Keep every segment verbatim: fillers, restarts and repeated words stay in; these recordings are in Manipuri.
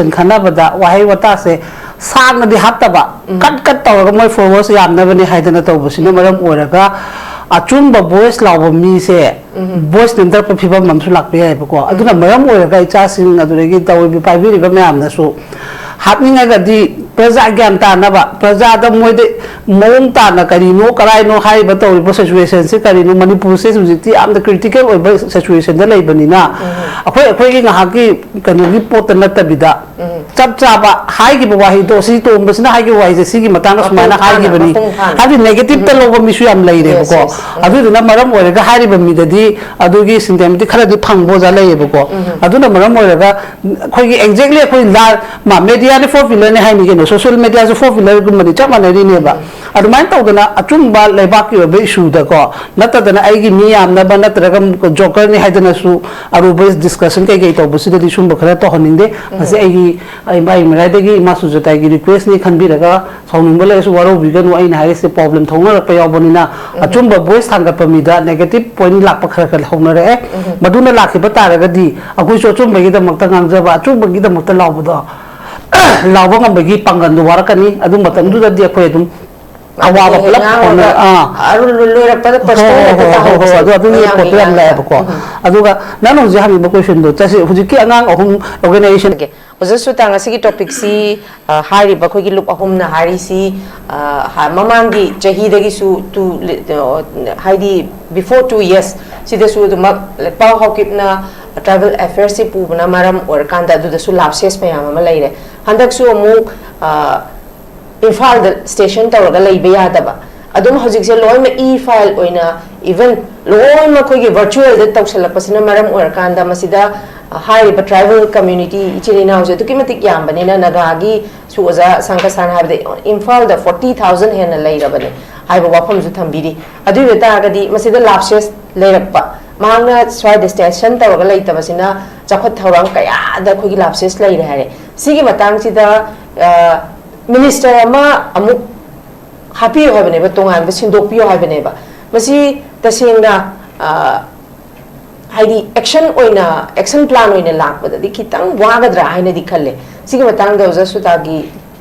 ꯈꯟꯅꯕꯗ ꯋꯥꯍꯩ ꯋꯥꯇꯥꯁꯦ ꯁꯥꯡꯅꯗꯤ ꯍꯥꯞꯇꯕ, ꯀꯠ ꯀꯠ ꯇꯧꯔꯒ ꯃꯣꯏ ꯐꯣꯂꯣꯋꯔꯁ ꯌꯥꯝꯅꯕꯅꯦ ꯍꯥꯏꯗꯅ ꯇꯧꯕꯁꯤꯅ ꯃꯔꯝ ꯑꯣꯏꯔꯒ ꯑꯆꯨꯝꯕ ꯚꯣꯏꯁ ꯂꯥꯎꯕ ꯃꯤꯁꯦ ꯚꯣꯏꯁ ꯅꯝꯊꯔꯛꯄ ꯐꯤꯕꯝ ꯑꯃꯁꯨ ꯂꯥꯛꯄ ꯌꯥꯏꯑꯕꯀꯣ꯫ ꯑꯗꯨꯅ ꯃꯔꯝ ꯑꯣꯏꯔꯒ ꯏꯆꯥꯁꯤꯡ ꯑꯗꯨꯗꯒꯤ ꯇꯧꯔꯤꯕ ꯄꯥꯏꯕꯤꯔꯤꯕ ꯃꯌꯥꯝꯅꯁꯨ ꯍꯥꯞꯅꯤꯡꯉꯒꯗꯤ ꯄ꯭ꯔꯖꯥ ꯒ꯭ꯌꯥꯟ ꯇꯥꯅꯕ, ꯄ꯭ꯔꯖꯥꯗ ꯃꯣꯏꯗ ꯃꯑꯣꯡ ꯇꯥꯅ ꯀꯔꯤꯅꯣ ꯀꯔꯥꯏꯅꯣ ꯍꯥꯏꯔꯤꯕ ꯇꯧꯔꯤꯕ ꯁꯤꯆꯨꯋꯦꯁꯟꯁꯦ ꯀꯔꯤꯅꯣ, ꯃꯅꯤꯄꯨꯔꯁꯦ ꯍꯧꯖꯤꯛꯇꯤ ꯌꯥꯝꯅ ꯀ꯭ꯔꯤꯇꯤꯀꯦꯜ ꯑꯣꯏꯕ ꯁꯤꯆꯨꯋꯦꯁꯟꯗ ꯂꯩꯕꯅꯤꯅ ꯑꯩꯈꯣꯏ ꯑꯩꯈꯣꯏꯒꯤ ꯉꯥꯏꯍꯥꯛꯀꯤ ꯀꯩꯅꯣꯒꯤ ꯄꯣꯠꯇ ꯅꯠꯇꯕꯤꯗ ꯆꯞ ꯆꯥꯕ ꯍꯥꯏꯈꯤꯕ ꯋꯥꯍꯩꯗꯣ, ꯁꯤ ꯇꯣꯝꯕꯁꯤꯅ ꯍꯥꯏꯈꯤꯕ ꯋꯥꯍꯩꯁꯦ ꯁꯤꯒꯤ ꯃꯇꯥꯡꯗ ꯁꯨꯃꯥꯏꯅ ꯍꯥꯏꯈꯤꯕꯅꯤ, ꯍꯥꯏꯕꯗꯤ ꯅꯦꯒꯦꯇꯤꯞꯇ ꯂꯧꯕ ꯃꯤꯁꯨ ꯌꯥꯝ ꯂꯩꯔꯦꯕꯀꯣ꯫ ꯑꯗꯨꯗꯨꯅ ꯃꯔꯝ ꯑꯣꯏꯔꯒ ꯍꯥꯏꯔꯤꯕ ꯃꯤꯗꯗꯤ ꯑꯗꯨꯒꯤ ꯁꯤꯟꯗꯦꯝꯗꯤ ꯈꯔꯗꯤ ꯐꯪꯕ ꯑꯣꯖꯥ ꯂꯩꯌꯦꯕꯀꯣ꯫ ꯑꯗꯨꯅ ꯃꯔꯝ ꯑꯣꯏꯔꯒ ꯑꯩꯈꯣꯏꯒꯤ ꯑꯦꯛꯖꯦꯛꯂꯤ ꯑꯩꯈꯣꯏ ꯂꯥ ꯃꯦꯗꯤꯌꯥꯗꯤ ꯐꯣꯔ ꯄꯤꯂꯔꯅꯤ ꯍꯥꯏꯅꯤ ꯀꯩꯅꯣ, ꯁꯣꯁꯤꯌꯦꯜ ꯃꯦꯗꯤꯌꯥꯁꯨ ꯐꯣꯔ ꯄꯤꯂꯔꯒꯨꯝꯕꯅꯤ, ꯆꯞ ꯃꯥꯟꯅꯔꯤꯅꯦꯕ꯫ ꯑꯗꯨꯃꯥꯏꯅ ꯇꯧꯗꯅ ꯑꯆꯨꯝꯕ ꯂꯩꯕꯥꯛꯀꯤ ꯑꯣꯏꯕ ꯏꯁꯨꯗꯀꯣ, ꯅꯠꯇꯗꯅ ꯑꯩꯒꯤ ꯃꯤ ꯌꯥꯝꯅꯕ ꯅꯠꯇ꯭ꯔꯒ ꯖꯣꯀꯔꯅꯤ ꯍꯥꯏꯗꯅꯁꯨ ꯑꯔꯨꯕ ꯗꯤꯁꯀꯁꯟ ꯀꯩꯀꯩ ꯇꯧꯕꯁꯤꯗꯗꯤ ꯁꯨꯝꯕ ꯈꯔ ꯇꯧꯍꯟꯅꯤꯡꯗꯦ꯫ ꯃꯁꯤ ꯑꯩꯒꯤ ꯑꯩ ꯑꯩ ꯃꯔꯥꯏꯗꯒꯤ ꯏꯃꯥ ꯁꯨꯖꯥꯇꯥꯒꯤ ꯔꯤꯀ꯭ꯋꯦꯁꯅꯤ ꯈꯟꯕꯤꯔꯒ ꯁꯥꯎꯅꯤꯡꯕ ꯂꯩꯔꯁꯨ ꯋꯥꯔꯧꯕꯤꯒꯅꯨ꯫ ꯑꯩꯅ ꯍꯥꯏꯔꯤꯁꯦ ꯄ꯭ꯔꯣꯕ꯭ꯂꯦꯝ ꯊꯣꯛꯅꯔꯛꯄ ꯌꯥꯎꯕꯅꯤꯅ ꯑꯆꯨꯝꯕ ꯚꯣꯏꯁ ꯊꯥꯡꯒꯠꯄ ꯃꯤꯗ ꯅꯦꯒꯦꯇꯤꯞ ꯄꯣꯏꯟꯠ ꯂꯥꯛꯄ ꯈꯔ ꯈꯔ ꯍꯧꯅꯔꯛꯑꯦ꯫ ꯃꯗꯨꯅ ꯂꯥꯛꯈꯤꯕ ꯇꯥꯔꯒꯗꯤ ꯑꯩꯈꯣꯏꯁꯨ ꯑꯆꯨꯝꯕꯒꯤꯗꯃꯛꯇ ꯉꯥꯡꯖꯕ, ꯑꯆꯨꯝꯕꯒꯤꯗꯃꯛꯇ ꯂꯥꯎꯕꯗꯣ ꯂꯥꯎꯕ ꯉꯝꯕꯒꯤ ꯄꯥꯡꯒꯜꯗꯣ ꯋꯥꯔꯛꯀꯅꯤ꯫ ꯑꯗꯨ ꯃꯇꯝꯗꯨꯗꯗꯤ ꯑꯩꯈꯣꯏ ꯑꯗꯨꯝ ꯑꯋꯥꯕ ꯍꯦꯛ ꯄꯨꯂꯞ ꯉꯥꯡꯉꯒ ꯍꯣꯠꯅ-, ꯑꯥ꯫ ꯑꯔꯨ-, ꯂꯣꯏꯔꯛꯄꯗ ꯍꯣ, ꯄꯣꯁꯇꯔ ꯍꯣ, ꯍꯦꯛꯇ ꯍꯣ, ꯍꯣ, ꯍꯣ, ꯇꯥꯍꯧꯕꯁꯦ ꯑꯗꯨ ꯑꯗꯨꯒꯤ ꯃꯌꯥꯝꯒꯤ ꯄꯣꯠꯇꯣ ꯌꯥꯝ ꯉꯥꯡꯕꯗ꯫ ꯂꯥꯛꯑꯦꯕꯀꯣ꯫ ꯎꯝ꯫ ꯑꯗꯨꯒ ꯅꯪꯅ ꯍꯧꯖꯤꯛ ꯍꯪꯉꯤꯕ ꯀꯣꯏꯁꯟꯗꯣ, ꯆꯠꯁꯤ ꯍꯧꯖꯤꯛꯀꯤ ꯑꯉꯥꯡ ꯑꯍꯨꯝ ꯑꯣꯔꯒꯅꯥꯏꯖꯦꯁꯟ ꯑꯣꯖꯥ ꯁꯨꯇꯥ, ꯉꯁꯤꯒꯤ ꯇꯣꯄꯤꯛꯁꯤ, ꯑ, ꯍꯥꯏꯔꯤꯕ ꯑꯩꯈꯣꯏꯒꯤ ꯂꯨꯞ ꯑꯍꯨꯝꯅ ꯍꯥꯏꯔꯤꯁꯤ, ꯑ, ꯍꯥ-, ꯃꯃꯥꯡꯒꯤ ꯆꯍꯤꯗꯒꯤꯁꯨ ꯇꯨ, ꯑ, ꯍꯥꯏꯗꯤ before two years ꯁꯤꯗꯁꯨ ꯑꯗꯨꯃꯛ ꯄꯥꯎ ꯍꯥꯎꯀꯤꯞꯅ ꯇ꯭ꯔꯥꯏꯕꯦꯜ ꯑꯦꯐꯤꯌꯔꯁꯁꯤ ꯄꯨꯕꯅ ꯃꯔꯝ ꯑꯣꯏꯔꯀꯥꯟꯗ ꯑꯗꯨꯗꯁꯨ ꯂꯥꯞꯁꯦꯁ ꯃꯌꯥꯝ ꯑꯃ ꯂꯩꯔꯦ꯫ ꯍꯟꯗꯛꯁꯨ ꯑꯃꯨꯛ, ꯑ, ꯏꯝꯐꯥꯜꯗ ꯁ꯭ꯇꯦꯁꯟ ꯇꯧꯔꯒ ꯂꯩꯕ ꯌꯥꯗꯕ, ꯑꯗꯨꯝ ꯍꯧꯖꯤꯛꯁꯦ ꯂꯣꯏꯅꯃꯛ ꯏ ꯐꯥꯏꯜ ꯑꯣꯏꯅ, ꯏꯚꯟ ꯂꯣꯏꯅꯃꯛ ꯑꯩꯈꯣꯏꯒꯤ ꯚꯔꯆꯨꯋꯦꯜꯗ ꯇꯧꯁꯜꯂꯛꯄꯁꯤꯅ ꯃꯔꯝ ꯑꯣꯏꯔꯀꯥꯟꯗ ꯃꯁꯤꯗ, ꯑ, ꯍꯥꯏꯔꯤꯕ ꯇ꯭ꯔꯥꯏꯕꯦꯜ ꯀꯝꯃ꯭ꯌꯨꯅꯤꯇꯤ ꯏꯆꯤꯜ ꯏꯅꯥꯎꯁꯦ ꯑꯗꯨꯛꯀꯤ ꯃꯇꯤꯛ ꯌꯥꯝꯕꯅꯤꯅ, ꯅꯥꯒꯥꯒꯤꯁꯨ ꯑꯣꯖꯥ ꯁꯪꯀ ꯁꯥꯟ ꯍꯥꯏꯕꯗ ꯏꯝꯐꯥꯜꯗ ꯐꯣꯔꯇꯤ ꯊꯥꯎꯖꯟ ꯍꯦꯟꯅ ꯂꯩꯔꯕꯅꯤ ꯍꯥꯏꯕ ꯋꯥꯐꯝꯁꯨ ꯊꯝꯕꯤꯔꯤ꯫ ꯑꯗꯨ ꯑꯣꯏꯕ ꯇꯥꯔꯒꯗꯤ ꯃꯁꯤꯗ ꯂꯥꯞꯁꯦꯁ ꯂꯩꯔꯛꯄ, ꯃꯍꯥꯛꯅ ꯁ꯭ꯋꯥꯏꯗ ꯁ꯭ꯇꯦꯁꯟ ꯇꯧꯔꯒ ꯂꯩꯇꯕꯁꯤꯅ ꯆꯥꯎꯈꯠ ꯊꯧꯔꯥꯡ ꯀꯌꯥꯗ ꯑꯩꯈꯣꯏꯒꯤ ꯂꯥꯞꯁꯦꯁ ꯂꯩꯔꯦ ꯍꯥꯏꯔꯦ꯫ ꯁꯤꯒꯤ ꯃꯇꯥꯡꯁꯤꯗ, ꯑ, ꯃꯤꯅꯤꯁꯇꯔ ꯑꯃ ꯑꯃꯨꯛ ꯍꯥꯞꯄꯤꯌꯨ ꯍꯥꯏꯕꯅꯦꯕ, ꯇꯣꯉꯥꯟꯕ ꯁꯤꯟꯗꯣꯛꯄꯤꯌꯨ ꯍꯥꯏꯕꯅꯦꯕ꯫ ꯃꯁꯤ ꯇꯁꯦꯡꯅ, ꯑ, ꯍꯥꯏꯗꯤ ꯑꯦꯛꯁꯟ ꯑꯣꯏꯅ, ꯑꯦꯛꯁꯟ ꯄ꯭ꯂꯥꯟ ꯑꯣꯏꯅ ꯂꯥꯛꯄꯗꯗꯤ ꯈꯤꯇꯪ ꯋꯥꯒꯗ꯭ꯔꯥ ꯍꯥꯏꯅꯗꯤ ꯈꯜꯂꯦ꯫ ꯁꯤꯒꯤ ꯃꯇꯥꯡꯗ ꯑꯣꯖꯥ ꯁꯨꯗꯥꯒꯤ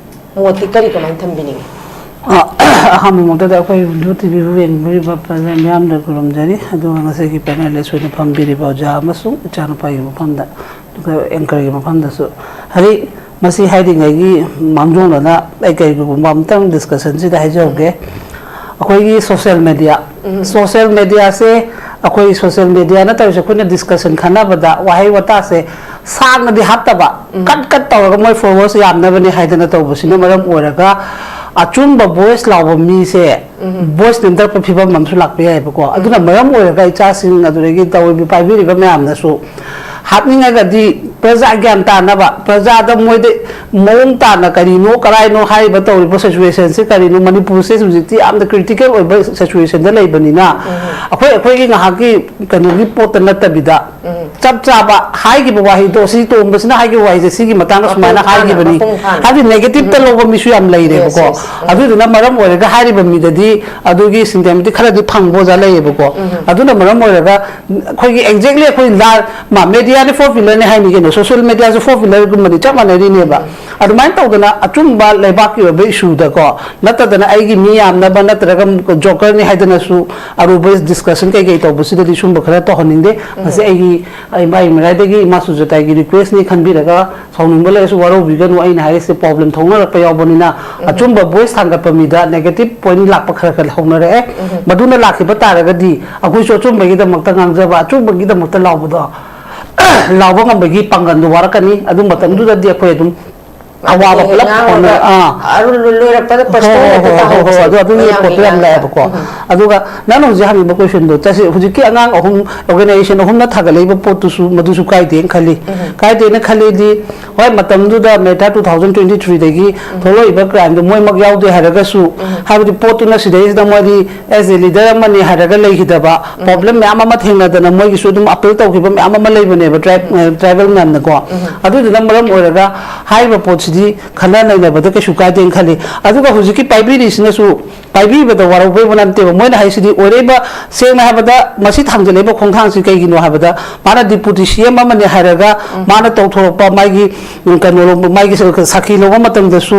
ꯃꯣꯠꯇꯤ ꯀꯔꯤ, ꯀꯃꯥꯏꯅ ꯊꯝꯕꯤꯅꯤꯡꯉꯤ? ꯑ, ꯑꯍꯥꯟꯕ ꯃꯛꯇꯗ ꯑꯩꯈꯣꯏ ꯕ꯭ꯂꯨ ꯇꯤꯚꯤꯕꯨ ꯌꯦꯡꯕꯤꯔꯤꯕ ꯄ꯭ꯔꯖꯥ ꯃꯤꯌꯥꯝꯗ ꯈꯨꯔꯨꯝꯖꯔꯤ꯫ ꯑꯗꯨꯒ ꯉꯁꯤꯒꯤ ꯄꯦꯅꯦꯂꯤꯁ ꯑꯣꯏꯅ ꯐꯝꯕꯤꯔꯤꯕ ꯑꯣꯖꯥ ꯑꯃꯁꯨꯡ ꯏꯆꯥꯅꯨꯄꯥꯒꯤ ꯃꯐꯝꯗ, ꯑꯗꯨꯒ ꯑꯦꯡꯀꯔꯒꯤ ꯃꯐꯝꯗꯁꯨ꯫ ꯍꯥꯏꯗꯤ, ꯃꯁꯤ ꯍꯥꯏꯔꯤꯉꯩꯒꯤ ꯃꯥꯡꯖꯧꯅꯅ ꯑꯩ ꯀꯔꯤꯒꯨꯝꯕ ꯑꯃꯇꯪ ꯗꯤꯁꯀꯁꯟꯁꯤꯗ ꯍꯥꯏꯖꯍꯧꯒꯦ꯫ ꯑꯩꯈꯣꯏꯒꯤ ꯁꯣꯁꯤꯌꯦꯜ ꯃꯦꯗꯤꯌꯥ, ꯁꯣꯁꯤꯌꯦꯜ ꯃꯦꯗꯤꯌꯥꯁꯦ, ꯑꯩꯈꯣꯏ ꯁꯣꯁꯤꯌꯦꯜ ꯃꯦꯗꯤꯌꯥ ꯅꯠꯇꯕꯤꯁꯨ ꯑꯩꯈꯣꯏꯅ ꯗꯤꯁꯀꯁꯟ ꯈꯟꯅꯕꯗ ꯋꯥꯍꯩ ꯋꯥꯇꯥꯁꯦ ꯁꯥꯡꯅꯗꯤ ꯍꯥꯞꯇꯕ, ꯀꯠ ꯀꯠ ꯇꯧꯔꯒ ꯃꯣꯏ ꯐꯣꯂꯣꯋꯔꯁ ꯌꯥꯝꯅꯕꯅꯦ ꯍꯥꯏꯗꯅ ꯇꯧꯕꯁꯤꯅ ꯃꯔꯝ ꯑꯣꯏꯔꯒ ꯑꯆꯨꯝꯕ ꯚꯣꯏꯁ ꯂꯥꯎꯕ ꯃꯤꯁꯦ ꯚꯣꯏꯁ ꯅꯝꯊꯔꯛꯄ ꯐꯤꯕꯝ ꯑꯃꯁꯨ ꯂꯥꯛꯄ ꯌꯥꯏꯑꯕꯀꯣ꯫ ꯑꯗꯨꯅ ꯃꯔꯝ ꯑꯣꯏꯔꯒ ꯏꯆꯥꯁꯤꯡ ꯑꯗꯨꯗꯒꯤ ꯇꯧꯔꯤꯕ ꯄꯥꯏꯕꯤꯔꯤꯕ ꯃꯌꯥꯝꯅꯁꯨ ꯍꯥꯞꯅꯤꯡꯉꯒꯗꯤ ꯄ꯭ꯔꯖꯥ ꯒ꯭ꯌꯥꯟ ꯇꯥꯅꯕ, ꯄ꯭ꯔꯖꯥꯗ ꯃꯣꯏꯗ ꯃꯑꯣꯡ ꯇꯥꯅ ꯀꯔꯤꯅꯣ, ꯀꯔꯥꯏꯅꯣ, ꯍꯥꯏꯔꯤꯕ ꯇꯧꯔꯤꯕ ꯁꯤꯆꯨꯋꯦꯁꯟꯁꯤ ꯀꯔꯤꯅꯣ, ꯃꯅꯤꯄꯨꯔꯁꯦ ꯍꯧꯖꯤꯛꯇꯤ ꯌꯥꯝꯅ ꯀ꯭ꯔꯤꯇꯤꯀꯦꯜ ꯑꯣꯏꯕ ꯁꯤꯆꯨꯋꯦꯁꯟꯗ ꯂꯩꯕꯅꯤꯅ ꯑꯩꯈꯣꯏ ꯑꯩꯈꯣꯏꯒꯤ ꯉꯥꯏꯍꯥꯛꯀꯤ ꯀꯩꯅꯣꯒꯤ ꯄꯣꯠꯇ ꯅꯠꯇꯕꯤꯗ ꯆꯞ ꯆꯥꯕ ꯍꯥꯏꯈꯤꯕ ꯋꯥꯍꯩꯗꯣ, ꯁꯤ ꯇꯣꯝꯕꯁꯤꯅ ꯍꯥꯏꯈꯤꯕ ꯋꯥꯍꯩꯁꯦ ꯁꯤꯒꯤ ꯃꯇꯥꯡꯗ ꯁꯨꯃꯥꯏꯅ ꯍꯥꯏꯈꯤꯕꯅꯤ ꯍꯥꯏꯕꯗꯤ ꯅꯦꯒꯦꯇꯤꯞꯇ ꯂꯧꯕ ꯃꯤꯁꯨ ꯌꯥꯝ ꯂꯩꯔꯦꯕꯀꯣ꯫ ꯑꯗꯨꯗꯨꯅ ꯃꯔꯝ ꯑꯣꯏꯔꯒ ꯍꯥꯏꯔꯤꯕ ꯃꯤꯗꯗꯤ ꯑꯗꯨꯒꯤ ꯁꯤꯝꯇꯦꯝꯗꯤ ꯈꯔꯗꯤ ꯐꯪꯕ ꯑꯣꯖꯥ ꯂꯩꯌꯦꯕꯀꯣ꯫ ꯑꯗꯨꯅ ꯃꯔꯝ ꯑꯣꯏꯔꯒ ꯑꯩꯈꯣꯏꯒꯤ ꯑꯦꯛꯖꯦꯛꯂꯤ ꯑꯩꯈꯣꯏ ꯂꯥ ꯃꯦꯗꯤꯌꯥꯅꯤ ꯐꯣꯔ ꯄꯤꯂꯔꯅꯤ ꯍꯥꯏꯅꯤ ꯀꯩꯅꯣ, ꯁꯣꯁꯤꯌꯦꯜ ꯃꯦꯗꯤꯌꯥꯁꯨ ꯐꯣꯔ ꯄꯤꯂꯔꯒꯨꯝꯕꯅꯤ, ꯆꯞ ꯃꯥꯟꯅꯔꯤꯅꯦꯕ꯫ ꯑꯗꯨꯃꯥꯏꯅ ꯇꯧꯗꯅ ꯑꯆꯨꯝꯕ ꯂꯩꯕꯥꯛꯀꯤ ꯑꯣꯏꯕ ꯏꯁꯨꯗꯀꯣ, ꯅꯠꯇꯗꯅ ꯑꯩꯒꯤ ꯃꯤ ꯌꯥꯝꯅꯕ ꯅꯠꯇ꯭ꯔꯒ ꯖꯣꯀꯔꯅꯤ ꯍꯥꯏꯗꯅꯁꯨ ꯑꯔꯨꯕ ꯗꯤꯁꯀꯁꯟ ꯀꯩꯀꯩ ꯇꯧꯕꯁꯤꯗꯗꯤ ꯁꯨꯝꯕ ꯈꯔ ꯇꯧꯍꯟꯅꯤꯡꯗꯦ꯫ ꯃꯁꯤ ꯑꯩꯒꯤ ꯏꯃꯥ ꯏꯃꯔꯥꯏꯗꯒꯤ ꯏꯃꯥ ꯁꯨꯖꯇꯥꯒꯤ ꯔꯤꯀ꯭ꯋꯦꯁꯅꯤ ꯈꯟꯕꯤꯔꯒ ꯁꯥꯎꯅꯤꯡꯕ ꯂꯩꯔꯁꯨ ꯋꯥꯔꯧꯕꯤꯒꯅꯨ꯫ ꯑꯩꯅ ꯍꯥꯏꯔꯤꯁꯦ ꯄ꯭ꯔꯣꯕ꯭ꯂꯦꯝ ꯊꯣꯛꯅꯔꯛꯄ ꯌꯥꯎꯕꯅꯤꯅ ꯑꯆꯨꯝꯕ ꯚꯣꯏꯁ ꯊꯥꯡꯒꯠꯄ ꯃꯤꯗ ꯅꯦꯒꯦꯇꯤꯞ ꯄꯣꯏꯟꯠ ꯂꯥꯛꯄ ꯈꯔ ꯈꯔ ꯍꯧꯅꯔꯛꯑꯦ꯫ ꯃꯗꯨꯅ ꯂꯥꯛꯈꯤꯕ ꯇꯥꯔꯒꯗꯤ ꯑꯩꯈꯣꯏꯁꯨ ꯑꯆꯨꯝꯕꯒꯤꯗꯃꯛꯇ ꯉꯥꯡꯖꯕ, ꯑꯆꯨꯝꯕꯒꯤꯗꯃꯛꯇ ꯂꯥꯎꯕꯗꯣ ꯂꯥꯎꯕ ꯉꯝꯕꯒꯤ ꯄꯥꯡꯒꯜꯗꯣ ꯋꯥꯔꯛꯀꯅꯤ꯫ ꯑꯗꯨ ꯃꯇꯝꯗꯨꯗꯗꯤ ꯑꯩꯈꯣꯏ ꯑꯗꯨꯝ ꯑꯋꯥꯕ ꯄꯨꯂꯞ ꯍꯣꯟꯅ ꯑꯥ ꯑꯔꯨ ꯂꯣꯏꯔꯛꯄꯗ ꯄꯣꯁꯇꯣꯟ ꯍꯦꯛꯇ ꯇꯥꯍꯧꯕꯁꯦ ꯑꯗꯨ ꯑꯗꯨꯒꯤ ꯄꯣꯠꯇꯣ ꯌꯥꯝ ꯂꯥꯛꯑꯦꯕꯀꯣ꯫ ꯑꯗꯨꯒ ꯅꯪꯅ ꯍꯧꯖꯤꯛ ꯍꯪꯉꯤꯕ ꯀꯣꯏꯁꯟꯗꯣ ꯆꯠꯁꯤ ꯍꯧꯖꯤꯛꯀꯤ ꯑꯉꯥꯡ ꯑꯍꯨꯝ, ꯑꯣꯔꯒꯅꯥꯏꯖꯦꯁꯟ ꯑꯍꯨꯝꯅ ꯊꯥꯒꯠꯂꯛꯏꯕ ꯄꯣꯠꯇꯨꯁꯨ ꯃꯗꯨꯁꯨ ꯀꯥꯏꯗꯦꯅ ꯈꯜꯂꯤ꯫ ꯀꯥꯏꯗꯦꯅ ꯈꯜꯂꯤꯗꯤ, ꯍꯣꯏ, ꯃꯇꯝꯗꯨꯗ ꯃꯦꯇꯥ ꯇꯨ ꯊꯥꯎꯖꯟ ꯇ꯭ꯋꯦꯟꯇꯤ ꯊ꯭ꯔꯤꯗꯒꯤ ꯊꯣꯛꯂꯛꯏꯕ ꯀ꯭ꯔꯥꯏꯝꯗꯣ ꯃꯣꯏꯃꯛ ꯌꯥꯎꯗꯦ ꯍꯥꯏꯔꯒꯁꯨ, ꯍꯥꯏꯕꯗꯤ ꯄꯣꯠꯇꯨꯅ ꯁꯤꯗꯩꯁꯤꯗ ꯃꯣꯏꯗꯤ ꯑꯦꯁ ꯑꯦ ꯂꯤꯗꯔ ꯑꯃꯅꯤ ꯍꯥꯏꯔꯒ ꯂꯩꯈꯤꯗꯕ, ꯄ꯭ꯔꯣꯕ꯭ꯂꯦꯝ ꯃꯌꯥꯝ ꯑꯃ ꯊꯦꯡꯅꯗꯅ ꯃꯣꯏꯒꯤꯁꯨ ꯑꯗꯨꯝ ꯑꯄꯤꯜ ꯇꯧꯈꯤꯕ ꯃꯌꯥꯝ ꯑꯃ ꯂꯩꯕꯅꯦꯕ, ꯇ꯭ꯔꯥꯏꯕ, ꯇ꯭ꯔꯥꯏꯕꯦꯜ ꯃꯌꯥꯝꯅꯀꯣ꯫ ꯑꯗꯨꯗꯨꯅ ꯃꯔꯝ ꯑꯣꯏꯔꯒ ꯍꯥꯏꯔꯤꯕ ꯄꯣꯠꯁꯤ ꯗꯤ ꯈꯟꯅ ꯅꯩꯅꯕꯗ ꯀꯩꯁꯨ ꯀꯥꯏꯗꯦꯅ ꯈꯜꯂꯤ꯫ ꯑꯗꯨꯒ ꯍꯧꯖꯤꯛꯀꯤ ꯄꯥꯏꯕꯤꯔꯤꯁꯤꯅꯁꯨ ꯄꯥꯏꯕꯤꯕꯗ ꯋꯥꯔꯧꯕ ꯅꯠꯇꯦꯕ꯫ ꯃꯣꯏꯅ ꯍꯥꯏꯁꯤꯗꯤ ꯑꯣꯏꯔꯛꯏꯕ, ꯁꯦꯡꯅ ꯍꯥꯏꯕꯗ, ꯃꯁꯤ ꯊꯥꯡꯖꯜꯂꯛꯏꯕ ꯈꯣꯡꯊꯥꯡꯁꯤ ꯀꯩꯒꯤꯅꯣ ꯍꯥꯏꯕꯗ, ꯃꯥꯅ ꯗꯤꯄꯨꯇꯤ ꯁꯤ ꯑꯦꯝ ꯑꯃꯅꯤ ꯍꯥꯏꯔꯒ ꯃꯥꯅ ꯇꯧꯊꯣꯔꯛꯄ ꯃꯥꯒꯤ, ꯎꯝ, ꯀꯩꯅꯣ ꯂꯧꯕ, ꯃꯥꯒꯤ ꯁ-, ꯁꯥꯈꯤ ꯂꯧꯕ ꯃꯇꯝꯗꯁꯨ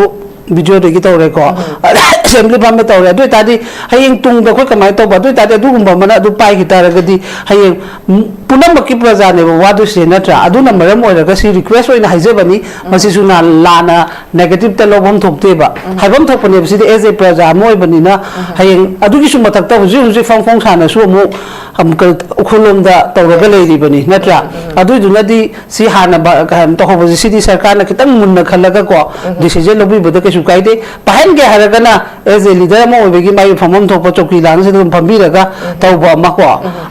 ꯚꯤꯗꯤꯑꯣꯗꯒꯤ ꯇꯧꯔꯦꯀꯣ꯫ ꯑꯦꯁꯦꯝꯕ꯭ꯂꯤ ꯐꯝꯃꯦ ꯇꯧꯔꯦ꯫ ꯑꯗꯨ ꯑꯣꯏꯇꯥꯔꯗꯤ ꯍꯌꯦꯡ ꯇꯨꯡꯗ ꯑꯩꯈꯣꯏ ꯀꯃꯥꯏꯅ ꯇꯧꯕ? ꯑꯗꯨ ꯑꯣꯏꯇꯥꯔꯗꯤ ꯑꯗꯨꯒꯨꯝꯕ ꯑꯃꯅ ꯑꯗꯨ ꯄꯥꯏꯈꯤ ꯇꯥꯔꯒꯗꯤ ꯍꯌꯦꯡ ꯄꯨꯝꯅꯃꯛꯀꯤ ꯄ꯭ꯔꯖꯥꯅꯦꯕ ꯋꯥꯗꯣꯏꯁꯦ, ꯅꯠꯇ꯭ꯔꯥ? ꯑꯗꯨꯅ ꯃꯔꯝ ꯑꯣꯏꯔꯒ ꯁꯤ ꯔꯤꯀ꯭ꯋꯦꯁ ꯑꯣꯏꯅ ꯍꯥꯏꯖꯕꯅꯤ, ꯃꯁꯤꯁꯨ ꯂꯥꯟꯅ ꯅꯦꯒꯦꯇꯤꯞꯇ ꯂꯧꯐꯝ ꯊꯣꯛꯇꯦꯕ꯫ ꯍꯥꯏꯐꯝ ꯊꯣꯛꯄꯅꯦꯕ꯫ ꯁꯤꯗꯤ ꯑꯦꯖ ꯑꯦ ꯄ꯭ꯔꯖꯥ ꯑꯃ ꯑꯣꯏꯕꯅꯤꯅ ꯍꯌꯦꯡ ꯑꯗꯨꯒꯤꯁꯨ ꯃꯊꯛꯇ ꯍꯧꯖꯤꯛ ꯍꯧꯖꯤꯛ ꯐꯣꯡ ꯐꯣꯡ ꯁꯥꯅꯁꯨ ꯑꯃꯨꯛ, ꯑꯃꯨꯛ ꯎꯈ꯭ꯔꯨꯜꯂꯣꯝꯗ ꯇꯧꯔꯒ ꯂꯩꯔꯤꯕꯅꯤ, ꯅꯠꯇ꯭ꯔꯥ? ꯑꯗꯨꯏꯗꯨꯅꯗꯤ ꯁꯤ ꯍꯥꯟꯅ ꯕ-, ꯀ-, ꯇꯧꯍꯧꯕꯁꯦ, ꯁꯤꯗꯤ ꯁꯔꯀꯥꯔꯅ ꯈꯤꯇꯪ ꯃꯨꯟꯅ ꯈꯜꯂꯒꯀꯣ, ꯗꯤꯁꯤꯖꯟ ꯂꯧꯕꯤꯕꯗ ꯀꯩꯁꯨ ꯀꯥꯏꯗꯦ꯫ ꯄꯥꯏꯍꯟꯒꯦ ꯍꯥꯏꯔꯒꯅ, ꯑꯦꯖ ꯑꯦ ꯂꯤꯗꯔ ꯑꯃ ꯑꯣꯏꯕꯒꯤ ꯃꯥꯒꯤ ꯐꯝꯐꯝ ꯊꯣꯛꯄ ꯆꯧꯀꯤ ꯂꯥꯡꯁꯤꯗ ꯑꯗꯨꯝ ꯐꯝꯕꯤꯔꯒ ꯇꯧꯕ ꯑꯃꯀꯣ꯫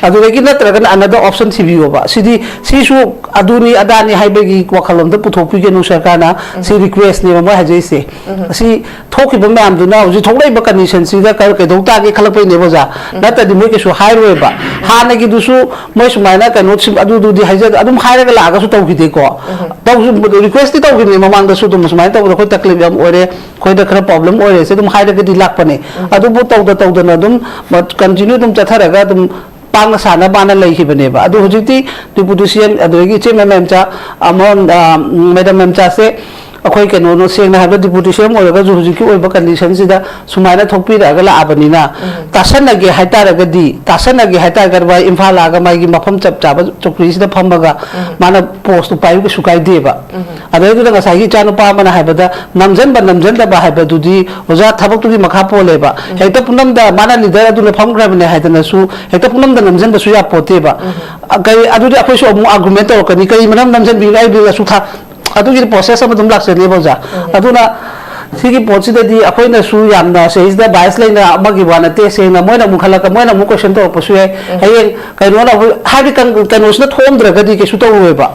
ꯑꯗꯨꯗꯒꯤ ꯅꯠꯇ꯭ꯔꯒꯅ another option ꯊꯤꯕꯤꯌꯣꯕ꯫ ꯁꯤꯗꯤ, ꯁꯤꯁꯨ ꯑꯗꯨꯅꯤ ꯑꯗꯥꯅꯤ ꯍꯥꯏꯕꯒꯤ ꯋꯥꯈꯜꯂꯣꯟꯗ ꯄꯨꯊꯣꯛꯄꯤꯒꯅꯨ ꯁꯔꯀꯥꯔꯅ꯫ ꯁꯤ ꯔꯤꯀ꯭ꯋꯦꯁꯅꯦꯕ ꯃꯣꯏ ꯍꯥꯏꯖꯔꯤꯁꯦ꯫ ꯑꯁꯤ ꯊꯣꯛꯈꯤꯕ ꯃꯌꯥꯝꯗꯨꯅ ꯍꯧꯖꯤꯛ ꯊꯣꯛꯂꯛꯏꯕ ꯀꯟꯗꯤꯁꯟꯁꯤꯗ ꯀ-, ꯀꯩꯗꯧ ꯇꯥꯒꯦ ꯈꯜꯂꯛꯄꯩꯅꯦꯕ, ꯑꯣꯖꯥ꯫ ꯅꯠꯇ꯭ꯔꯗꯤ ꯃꯣꯏ ꯀꯩꯁꯨ ꯍꯥꯏꯔꯣꯏꯕ꯫ ꯍꯥꯟꯅꯒꯤꯗꯨꯁꯨ ꯃꯣꯏ ꯁꯨꯃꯥꯏꯅ ꯀꯩꯅꯣ ꯁꯤ-, ꯑꯗꯨꯗꯨꯗꯤ ꯍꯥꯏꯖ-, ꯑꯗꯨꯝ ꯍꯥꯏꯔꯒ ꯂꯥꯛꯑꯒꯁꯨ ꯇꯧꯈꯤꯗꯦꯀꯣ꯫ ꯇꯧꯁꯨ ꯔꯤꯀ꯭ꯋꯦꯁꯇꯤ ꯇꯧꯈꯤꯕꯅꯦ ꯃꯃꯥꯡꯗꯁꯨ, ꯑꯗꯨꯝ ꯁꯨꯃꯥꯏꯅ ꯇꯧꯕꯗ ꯑꯩꯈꯣꯏ ꯇꯛꯂꯤꯞ ꯌꯥꯝ ꯑꯣꯏꯔꯦ, ꯑꯩꯈꯣꯏꯗ ꯈꯔ ꯄ꯭ꯔꯣꯕ꯭ꯂꯦꯝ ꯑꯣꯏꯔꯦꯁꯦ ꯑꯗꯨꯝ ꯍꯥꯏꯔꯒꯗꯤ ꯂꯥꯛꯄꯅꯦ꯫ ꯑꯗꯨꯕꯨ ꯇꯧꯗ ꯇꯧꯗꯅ ꯑꯗꯨꯝ ꯀꯟꯇꯤꯅ꯭ꯌꯨ ꯑꯗꯨꯝ ꯆꯠꯊꯔꯒ ꯑꯗꯨꯝ ꯄꯥꯛꯅ ꯁꯥꯟꯅ ꯄꯥꯅ ꯂꯩꯈꯤꯕꯅꯦꯕ꯫ ꯑꯗꯨ ꯍꯧꯖꯤꯛꯇꯤ ꯗꯤꯄꯨꯇꯤ ꯁꯤ ꯑꯦꯝ, ꯑꯗꯨꯗꯒꯤ ꯏꯆꯦ ꯃꯦꯝꯆꯥ, ꯑꯃꯔꯣꯝꯗ, ꯑ, ꯃꯦꯗꯥꯝ ꯃꯦꯝꯆꯥꯁꯦ ꯑꯩꯈꯣꯏ ꯀꯩꯅꯣꯅꯣ, ꯁꯦꯡꯅ ꯍꯥꯏꯕꯗ ꯗꯤꯄꯨꯇꯤ ꯁꯤ ꯑꯦꯝ ꯑꯣꯏꯔꯒꯁꯨ ꯍꯧꯖꯤꯛꯀꯤ ꯑꯣꯏꯕ ꯀꯟꯗꯤꯁꯟꯁꯤꯗ ꯁꯨꯃꯥꯏꯅ ꯊꯣꯛꯄꯤꯔꯛꯑꯒ ꯂꯥꯛꯑꯕꯅꯤꯅ, ꯇꯥꯁꯟꯅꯒꯦ ꯍꯥꯏꯇꯥꯔꯒꯗꯤ, ꯇꯥꯁꯟꯅꯒꯦ ꯍꯥꯏꯇꯥꯔꯒꯗꯤ ꯃꯥ ꯏꯝꯐꯥꯜ ꯂꯥꯛꯑꯒ ꯃꯥꯒꯤ ꯃꯐꯝ ꯆꯞ ꯆꯥꯕ ꯆꯧꯀ꯭ꯔꯤꯁꯤꯗ ꯐꯝꯃꯒ ꯃꯥꯅ ꯄꯣꯁꯇꯨ ꯄꯥꯏꯌꯨ ꯀꯩꯁꯨ ꯀꯥꯏꯗꯦꯕ꯫ ꯑꯗꯩꯗꯨꯗ ꯉꯁꯥꯏꯒꯤ ꯏꯆꯥꯅꯨꯄꯥ ꯑꯃꯅ ꯍꯥꯏꯕꯗ ꯅꯝꯖꯟꯕ ꯅꯝꯖꯟꯗꯕ ꯍꯥꯏꯕꯗꯨꯗꯤ ꯑꯣꯖꯥ ꯊꯕꯛꯇꯨꯒꯤ ꯃꯈꯥ ꯄꯣꯜꯂꯦꯕ꯫ ꯍꯦꯛꯇ ꯄꯨꯅꯝꯗ ꯃꯥꯅ ꯂꯤꯗꯔ ꯑꯗꯨꯅ ꯐꯝꯈ꯭ꯔꯕꯅꯦ ꯍꯥꯏꯗꯅꯁꯨ ꯍꯦꯛꯇ ꯄꯨꯅꯝꯗ ꯅꯝꯖꯟꯕꯁꯨ ꯌꯥꯄꯣꯠꯇꯦꯕ꯫ ꯑ, ꯀꯔꯤ, ꯑꯗꯨꯗꯤ ꯑꯩꯈꯣꯏꯁꯨ ꯑꯃꯨꯛ ꯑꯥꯔꯒꯨꯃꯦꯟ ꯇꯧꯔꯛꯀꯅꯤ, "ꯀꯔꯤ ꯃꯔꯝ ꯅꯝꯖꯟꯕꯤꯅꯣ? ꯑꯩ ꯕꯤꯜ ꯑꯁꯨꯛ ꯊꯥ-," ꯑꯗꯨꯒꯤꯗꯤ ꯄ꯭ꯔꯣꯁꯦꯁ ꯑꯃ ꯑꯗꯨꯝ ꯂꯥꯛꯆꯅꯦꯕ, ꯑꯣꯖꯥ꯫ ꯑꯗꯨꯅ ꯁꯤꯒꯤ ꯄꯣꯠꯁꯤꯗꯗꯤ ꯑꯩꯈꯣꯏꯅꯁꯨ ꯌꯥꯝꯅ ꯁꯤꯗꯩꯁꯤꯗ ꯕꯥꯏꯁ ꯂꯩꯅ ꯑꯃꯒꯤ ꯋꯥ ꯅꯠꯇꯦ, ꯁꯦꯡꯅ ꯃꯣꯏꯅ ꯑꯃꯨꯛ ꯈꯜꯂꯛꯀ-, ꯃꯣꯏꯅ ꯑꯃꯨꯛ ꯀꯣꯏꯁꯟ ꯇꯧꯔꯛꯄꯁꯨ ꯌꯥꯏ꯫ ꯍꯌꯦꯡ ꯀꯩꯅꯣꯅ ꯑꯃꯨꯛ, ꯍꯥꯏꯗꯤ ꯀꯩꯅꯣ-, ꯀꯩꯅꯣꯁꯤꯅ ꯊꯣꯛꯑꯝꯗ꯭ꯔꯒꯗꯤ ꯀꯩꯁꯨ ꯇꯧꯔꯣꯏꯕ꯫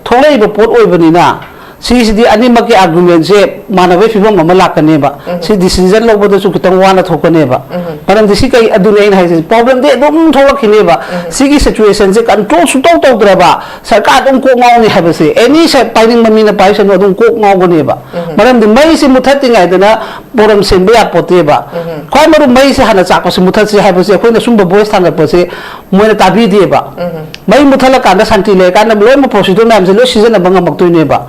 ꯊꯣꯛꯂꯛꯏꯕ ꯄꯣꯠ ꯑꯣꯏꯕꯅꯤꯅ ꯁꯤꯁꯤꯗꯤ ꯑꯅꯤꯃꯛꯀꯤ ꯑꯥꯔꯒꯨꯃꯦꯟꯁꯦ ꯃꯥꯟꯅꯕꯒꯤ ꯐꯤꯕꯝ ꯑꯃ ꯂꯥꯛꯀꯅꯦꯕ꯫ ꯁꯤ ꯗꯤꯁꯤꯖꯟ ꯂꯧꯕꯗꯁꯨ ꯈꯤꯇꯪ ꯋꯥꯅ ꯊꯣꯛꯀꯅꯦꯕ꯫ ꯃꯔꯝꯗꯤ ꯁꯤ ꯀꯩ, ꯑꯗꯨꯅꯦ ꯑꯩꯅ ꯍꯥꯏꯁꯦ, ꯄ꯭ꯔꯣꯕ꯭ꯂꯦꯝꯗꯤ ꯑꯗꯨꯝ ꯊꯣꯛꯂꯛꯈꯤꯅꯦꯕ꯫ ꯁꯤꯒꯤ ꯁꯤꯆꯨꯋꯦꯁꯟꯁꯦ ꯀꯟꯇ꯭ꯔꯣꯜ ꯁꯨꯡꯇꯧ ꯇꯧꯗ꯭ꯔꯕ ꯁꯔꯀꯥꯔ ꯑꯗꯨꯝ ꯀꯣꯛ ꯉꯥꯎꯅꯤ ꯍꯥꯏꯕꯁꯦ, ꯑꯦꯅꯤ ꯁ-, ꯄꯥꯏꯅꯤꯡꯕ ꯃꯤꯅ ꯄꯥꯏꯁꯅꯨ, ꯑꯗꯨꯝ ꯀꯣꯛ ꯉꯥꯎꯒꯅꯦꯕ꯫ ꯃꯔꯝꯗꯤ ꯃꯩꯁꯤ ꯃꯨꯊꯠꯇ꯭ꯔꯤꯉꯩꯗꯅ ꯄꯣꯔꯝ ꯁꯦꯝꯕ ꯌꯥꯄꯣꯠꯇꯦꯕ꯫ ꯈ꯭ꯋꯥꯏ ꯃꯔꯨ ꯃꯩꯁꯦ ꯍꯥꯟꯅ ꯆꯥꯛꯄꯁꯦ ꯃꯨꯊꯠꯁꯤ ꯍꯥꯏꯕꯁꯦ ꯑꯩꯈꯣꯏꯅ ꯁꯨꯝꯕ ꯚꯣꯏꯁ ꯊꯥꯡꯒꯠꯄꯁꯦ ꯃꯣꯏꯅ ꯇꯥꯕꯤꯗꯦꯕ꯫ ꯃꯩ ꯃꯨꯠꯊꯠꯂꯀꯥꯟꯗ ꯁꯥꯟꯇꯤ ꯂꯩꯔꯀꯥꯟꯗ ꯂꯣꯏꯅꯃꯛ ꯄ꯭ꯔꯣꯁꯤꯗꯨꯔ ꯃꯌꯥꯝꯁꯦ ꯂꯣꯏ ꯁꯤꯖꯤꯟꯅꯕ ꯉꯝꯃꯛꯇꯣꯏꯅꯦꯕ꯫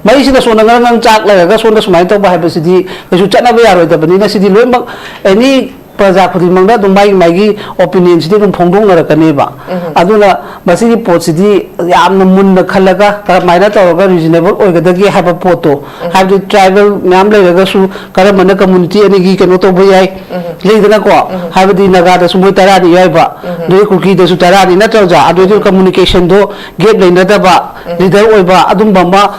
ꯃꯩꯁꯤꯅ ꯁꯣꯝꯗ ꯉꯔꯪ ꯉꯔꯪ ꯆꯥꯛ ꯂꯩꯔꯒ ꯁꯣꯝꯗ ꯁꯨꯃꯥꯏꯅ ꯇꯧꯕ ꯍꯥꯏꯕꯁꯤꯗꯤ ꯀꯩꯁꯨ ꯆꯠꯅꯕ ꯌꯥꯔꯣꯏꯗꯕꯅꯤꯅ, ꯁꯤꯗꯤ ꯂꯣꯏꯅꯃꯛ ꯑꯦꯅꯤ ꯄ꯭ꯔꯖꯥ ꯈꯨꯗꯤꯡꯃꯛꯅ ꯑꯗꯨꯝ ꯃꯥꯒꯤ ꯃꯥꯒꯤ ꯑꯣꯄꯤꯅꯤꯌꯟꯁꯤꯗꯤ ꯑꯗꯨꯝ ꯐꯣꯡꯗꯣꯛꯅꯔꯛꯀꯅꯦꯕ꯫ ꯑꯗꯨꯅ ꯃꯁꯤꯒꯤ ꯄꯣꯠꯁꯤꯗꯤ ꯌꯥꯝꯅ ꯃꯨꯟꯅ ꯈꯜꯂꯒ ꯀꯔꯝꯍꯥꯏꯅ ꯇꯧꯔꯒ ꯔꯤꯖꯅꯦꯕꯜ ꯑꯣꯏꯒꯗꯒꯦ ꯍꯥꯏꯕ ꯄꯣꯠꯇꯣ, ꯍꯥꯏꯕꯗꯤ ꯇ꯭ꯔꯥꯏꯕꯦꯜ ꯃꯌꯥꯝ ꯂꯩꯔꯒꯁꯨ ꯀꯔꯝꯕꯅ ꯀꯝꯃꯨꯅꯤꯇꯤ ꯑꯅꯤꯒꯤ ꯀꯩꯅꯣ ꯇꯧꯕ ꯌꯥꯏ, ꯂꯩꯗꯅꯀꯣ꯫ ꯍꯥꯏꯕꯗꯤ ꯅꯥꯒꯥꯗꯁꯨ ꯃꯣꯏ ꯇꯔꯥꯅꯤ ꯌꯥꯎꯏꯕ, ꯑꯗꯩ ꯀꯨꯀꯤꯗꯁꯨ ꯇꯔꯥꯅꯤ ꯅꯠꯇ꯭ꯔꯣ ꯑꯣꯖꯥ? ꯑꯗꯨꯏꯗꯤ ꯀꯝꯃꯨꯅꯤꯀꯦꯁꯟꯗꯣ ꯒꯦꯞ ꯂꯩꯅꯗꯕ, ꯂꯤꯗꯔ ꯑꯣꯏꯕ ꯑꯗꯨꯝꯕ ꯑꯃ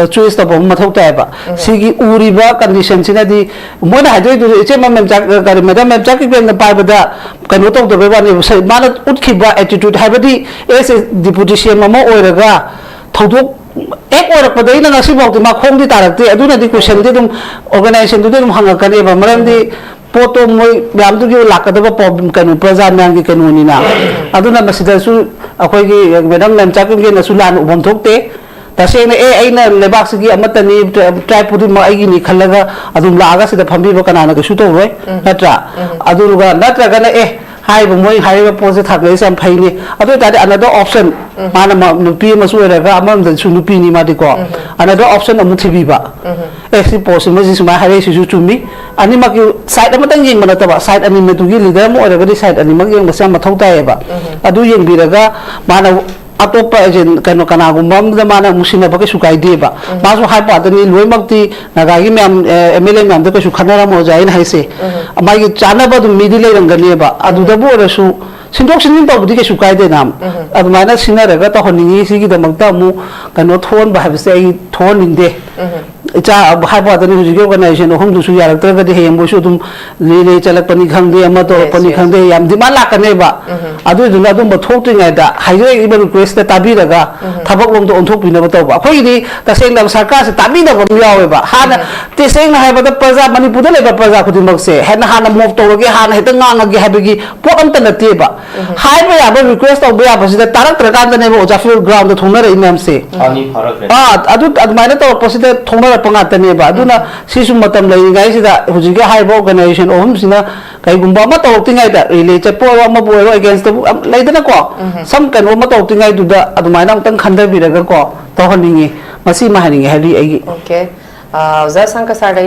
ꯆꯣꯏꯁ ꯇꯧꯕ ꯑꯃ ꯃꯊꯧ ꯇꯥꯏꯌꯦꯕ꯫ ꯁꯤꯒꯤ ꯎꯔꯤꯕ ꯀꯟꯗꯤꯁꯟꯁꯤꯅꯗꯤ ꯃꯣꯏꯅ ꯍꯥꯏꯗꯣꯏꯗꯨ, ꯏꯆꯦ ꯃꯦꯝꯆꯥ-, ꯀꯔꯤ, ꯃꯦꯗꯥꯝ ꯃꯦꯝꯆꯥ ꯀꯤꯞꯒꯦꯟꯅ ꯄꯥꯏꯕꯗ ꯀꯩꯅꯣ ꯇꯧꯗꯕꯩ ꯋꯥꯅꯦꯕ꯫ ꯁ-, ꯃꯥꯅ ꯎꯠꯈꯤꯕ ꯑꯦꯇꯤꯇ꯭ꯌꯨꯠ, ꯍꯥꯏꯕꯗꯤ ꯑꯦꯁ ꯑꯦ ꯗꯤꯄꯨꯇꯤ ꯁꯤ ꯑꯦꯝ ꯑꯃ ꯑꯣꯏꯔꯒ ꯊꯧꯗꯣꯛ ꯍꯦꯛ ꯑꯣꯏꯔꯛꯄꯗꯩꯅ ꯉꯁꯤꯐꯥꯎꯗꯤ ꯃꯥ ꯈꯣꯡꯗꯤ ꯇꯥꯔꯛꯇꯦ꯫ ꯑꯗꯨꯅꯗꯤ ꯀꯣꯏꯁꯟꯗꯤ ꯑꯗꯨꯝ ꯑꯣꯔꯒꯅꯥꯏꯖꯦꯁꯟꯗꯨꯗꯤ ꯑꯗꯨꯝ ꯍꯪꯉꯛꯀꯅꯦꯕ꯫ ꯃꯔꯝꯗꯤ ꯄꯣꯠꯇꯣ ꯃꯣꯏ ꯃꯌꯥꯝꯗꯨꯒꯤ ꯂꯥꯛꯀꯗꯕ ꯄ꯭ꯔꯣꯕ꯭ꯂꯦꯝ, ꯀꯩꯅꯣ, ꯄ꯭ꯔꯖꯥ ꯃꯌꯥꯝꯒꯤ ꯀꯩꯅꯣꯅꯤꯅ꯫ ꯑꯗꯨꯅ ꯃꯁꯤꯗꯁꯨ ꯑꯩꯈꯣꯏꯒꯤ ꯃꯦꯗꯥꯝ ꯃꯦꯝꯆꯥ ꯀꯤꯞꯒꯦꯟꯅꯁꯨ ꯂꯥꯟꯅ ꯎꯐꯝ ꯊꯣꯛꯇꯦ꯫ ꯇꯁꯦꯡꯅ, ꯑꯦ, ꯑꯩꯅ ꯂꯩꯕꯥꯛꯁꯤꯒꯤ ꯑꯃꯠꯇꯅꯤ, ꯇ꯭ꯔꯥꯏꯕ ꯈꯨꯗꯤꯡꯃꯛ ꯑꯩꯒꯤꯅꯤ ꯈꯜꯂꯒ ꯑꯗꯨꯝ ꯂꯥꯛꯑꯒ ꯁꯤꯗ ꯐꯝꯕꯤꯕ ꯀꯅꯥꯅ ꯀꯩꯁꯨ ꯇꯧꯔꯣꯏ, ꯅꯠꯇ꯭ꯔꯥ? ꯑꯗꯨꯒ ꯅꯠꯇ꯭ꯔꯒꯅ, ꯑꯦ, ꯍꯥꯏꯔꯤꯕ ꯃꯣꯏ ꯍꯥꯏꯔꯤꯕ ꯄꯣꯠꯁꯦ ꯊꯥꯡꯒꯠꯂꯤꯁꯦ ꯌꯥꯝ ꯐꯩꯅꯦ, ꯑꯗꯨ ꯑꯣꯏꯇꯥꯔꯗꯤ another option, ꯃꯥꯅ ꯃ-, ꯅꯨꯄꯤ ꯑꯃꯁꯨ ꯑꯣꯏꯔꯒ ꯑꯃꯔꯣꯝꯗꯁꯨ ꯅꯨꯄꯤꯅꯤ ꯃꯥꯗꯤꯀꯣ, another option ꯑꯃꯨꯛ ꯊꯤꯕꯤꯕ꯫ ꯑꯦ, ꯁꯤ ꯄꯣꯠꯁꯤꯃ ꯁꯤ ꯁꯨꯃꯥꯏꯅ ꯍꯥꯏꯔꯛꯏꯁꯤꯁꯨ ꯆꯨꯝꯃꯤ, ꯑꯅꯤꯃꯛꯀꯤ ꯁꯥꯏꯠ ꯑꯃꯇꯪ ꯌꯦꯡꯕ ꯅꯠꯇꯕ, ꯁꯥꯏꯠ ꯑꯅꯤꯃꯛꯇꯨꯒꯤ ꯂꯤꯗꯔ ꯑꯃ ꯑꯣꯏꯔꯒꯗꯤ ꯁꯥꯏꯠ ꯑꯅꯤꯃꯛ ꯌꯦꯡꯕꯁꯦ ꯌꯥꯝ ꯃꯊꯧ ꯇꯥꯏꯌꯦꯕ꯫ ꯑꯗꯨ ꯌꯦꯡꯕꯤꯔꯒ ꯃꯥꯅ ꯑꯇꯣꯞꯄ ꯑꯦꯖꯦꯟ-, ꯀꯩꯅꯣ, ꯀꯅꯥꯒꯨꯝꯕ ꯑꯃꯗ ꯃꯥꯅ ꯑꯃꯨꯛ ꯁꯤꯟꯅꯕ ꯀꯩꯁꯨ ꯀꯥꯏꯗꯦꯕ꯫ ꯃꯥꯁꯨ ꯍꯥꯏꯕ ꯋꯥꯗꯅꯤ, ꯂꯣꯏꯅꯃꯛꯇꯤ ꯅꯥꯒꯥꯒꯤ ꯃꯌꯥꯝ, ꯑꯦ, ꯑꯦꯝ ꯑꯦꯜ ꯑꯦ ꯃꯌꯥꯝꯗ ꯀꯩꯁꯨ ꯈꯟꯅꯔꯝꯃꯣꯏ ꯑꯣꯖꯥ, ꯑꯩꯅ ꯍꯥꯏꯁꯦ꯫ ꯃꯥꯒꯤ ꯆꯥꯅꯕ ꯑꯗꯨꯝ ꯃꯤꯗꯤ ꯂꯩꯔꯝꯒꯅꯦꯕ, ꯑꯗꯨꯗꯕꯨ ꯑꯣꯏꯔꯁꯨ ꯁꯤꯟꯗꯣꯛ ꯁꯤꯟꯖꯤꯟ ꯇꯧꯕꯗꯤ ꯀꯩꯁꯨ ꯀꯥꯏꯗꯦꯅ꯫ ꯑꯗꯨꯃꯥꯏꯅ ꯁꯤꯟꯅꯔꯒ ꯇꯧꯍꯟꯅꯤꯡꯉꯤ꯫ ꯁꯤꯒꯤꯗꯃꯛꯇ ꯑꯃꯨꯛ ꯀꯩꯅꯣ ꯊꯣꯛꯍꯟꯕ ꯍꯥꯏꯕꯁꯦ ꯑꯩ ꯊꯣꯛꯍꯟꯅꯤꯡꯗꯦ꯫ ꯏꯆꯥ ꯍꯥꯏꯕ ꯋꯥꯗꯅꯤ, ꯍꯧꯖꯤꯛꯀꯤ ꯑꯣꯔꯒꯅꯥꯏꯖꯦꯁꯟ ꯑꯍꯨꯝꯗꯨꯁꯨ ꯌꯥꯔꯛꯇ꯭ꯔꯒꯗꯤ ꯍꯌꯦꯡ ꯃꯣꯏꯁꯨ ꯑꯗꯨꯝ ꯔꯤꯂꯦ ꯆꯠꯂꯛꯄꯅꯤ ꯈꯪꯗꯦ, ꯑꯃ ꯇꯧꯔꯛꯄꯅꯤ ꯈꯪꯗꯦ, ꯌꯥꯝ ꯗꯤꯃꯥꯟ ꯂꯥꯛꯀꯅꯦꯕ꯫ ꯑꯗꯨꯏꯗꯨꯅ ꯑꯗꯨꯝꯕ ꯊꯣꯛꯇ꯭ꯔꯤꯉꯩꯗ ꯍꯥꯏꯖꯔꯛꯏꯕ ꯔꯤꯀ꯭ꯋꯦꯁꯇ ꯇꯥꯕꯤꯔꯒ ꯊꯕꯛꯂꯣꯝꯗ ꯑꯣꯟꯊꯣꯛꯄꯤꯅꯕ ꯇꯧꯕ꯫ ꯑꯩꯈꯣꯏꯒꯤꯗꯤ ꯇꯁꯦꯡꯅ ꯁꯔꯀꯥꯔꯁꯦ ꯇꯥꯕꯤꯗꯕ ꯑꯃ ꯌꯥꯎꯋꯦꯕ꯫ ꯍꯥꯟꯅ ꯇꯁꯦꯡꯅ ꯍꯥꯏꯕꯗ ꯄ꯭ꯔꯖꯥ, ꯃꯅꯤꯄꯨꯔꯗ ꯂꯩꯕ ꯄ꯭ꯔꯖꯥ ꯈꯨꯗꯤꯡꯃꯛꯁꯦ ꯍꯦꯟꯅ ꯍꯥꯟꯅ ꯃꯣꯞ ꯇꯧꯔꯒꯦ, ꯍꯥꯟꯅ ꯍꯦꯛꯇ ꯉꯥꯡꯉꯒꯦ ꯍꯥꯏꯕꯒꯤ ꯄꯣꯠ ꯑꯝꯇ ꯅꯠꯇꯦꯕ꯫ ꯍꯥꯏꯕ ꯌꯥꯕ, ꯔꯤꯀ꯭ꯋꯦꯁ ꯇꯧꯕ ꯌꯥꯕꯁꯤꯗ ꯇꯥꯔꯛꯇ꯭ꯔꯀꯥꯟꯗꯅꯦꯕ ꯑꯣꯖꯥ ꯐꯤꯔꯣꯜ ꯒ꯭ꯔꯥꯎꯟꯗ ꯊꯣꯛꯅꯔꯛꯏ ꯃꯌꯥꯝꯁꯦ꯫ ꯑꯅꯤ ꯐꯥꯔꯛꯈ꯭ꯔꯦ꯫ ꯑꯥ, ꯑꯗꯨ ꯑꯗꯨꯃꯥꯏꯅ ꯇꯧꯔꯛꯄꯁꯤꯗ ꯊꯣꯛꯅꯔꯛꯄ ꯉꯥꯛꯇꯅꯦꯕ꯫ ꯑꯗꯨꯅ ꯁꯤꯁꯨ ꯃꯇꯝ ꯂꯩꯔꯤꯉꯩꯁꯤꯗ ꯍꯧꯖꯤꯛꯀꯤ ꯍꯥꯏꯔꯤꯕ ꯑꯣꯔꯒꯅꯥꯏꯖꯦꯁꯟ ꯑꯍꯨꯝꯁꯤꯅ ꯀꯩꯒꯨꯝꯕ ꯑꯃ ꯇꯧꯔꯛꯇ꯭ꯔꯤꯉꯩꯗ, ꯔꯤꯂꯦ ꯆꯠꯄ ꯑꯣꯏꯔꯣ, ꯑꯃꯕꯨ ꯑꯣꯏꯔꯣ, ꯑꯦꯒꯦꯟꯁꯇꯕꯨ ꯌꯥꯝ ꯂꯩꯗꯅꯀꯣ, ꯁꯝ ꯀꯩꯅꯣ ꯑꯃ ꯇꯧꯔꯛꯇ꯭ꯔꯤꯉꯩꯗꯨꯗ ꯑꯗꯨꯃꯥꯏꯅ ꯑꯃꯨꯛꯇꯪ ꯈꯟꯊꯕꯤꯔꯒꯀꯣ ꯇꯧꯍꯟꯅꯤꯡꯉꯤ꯫ ꯃꯁꯤꯃ ꯍꯥꯏꯅꯤꯡꯉꯤ, ꯍꯥꯏꯗꯤ ꯑꯩꯒꯤ ꯑꯣꯀꯦ꯫ ꯑ, ꯑꯣꯖꯥ ꯁꯪꯀ ꯁꯥꯔꯗ ꯑꯩꯅ